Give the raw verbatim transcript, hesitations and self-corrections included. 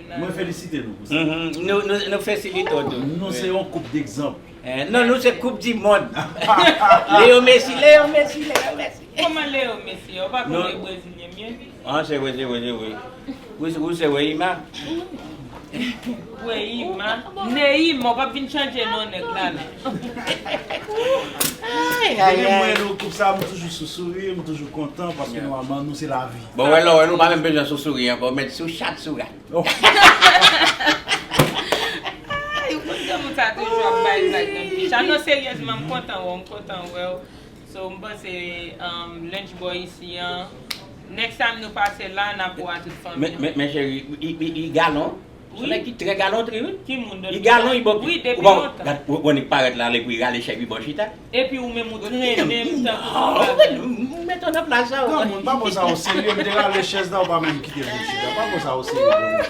Mwen felisite nou pou sa. Mhm. Nou, nou, nou felisite w tou. Nou se yon koup degzanp. Eh, non, nou se koup di mond. Leo Messi, Leo Messi, Leo Messi. Kòman Leo Messi? Ou pa Non. Konnen Brezilyen mye? Ah, se vre, se vre, se vre. Ou, ou se Weima? Weima. Neima, ou p ap vin chanje non nèg la non. Ay, ay, Depi mwen ay. Nou koup sa, m toujou sou souri, m toujou kontan paske nòmalman nou se lavi. Bon, wè, lò, wè, nou pa menm bezwen sou souri ankò, men sou chat, sou rat. Oh. Ay, ou konn granmoun sa toujou ap bay zak nan pi. Chano, seryezman, m kontan wè w, m kontan wè w. So, m panse um, Lunch Boy isi an. Next time nou pase la, n ap wè tout fanmi. Men, men, men cheri, i, i, i galon. Se nèg ki trè galon, trè, wi. Ki moun? I galon, i bon. Wi, depi Bon, lontan. Gad, w- w- nèg parèt la, l epi rale chèvi bò chita. Epi ou menm ou trennen m tankou Oh, sa. ou met an plas sa. Granmoun, pa pran sa o serye, m te rale chèz la, ou pa menm kite m chita. Pa pran sa o serye, granmoun.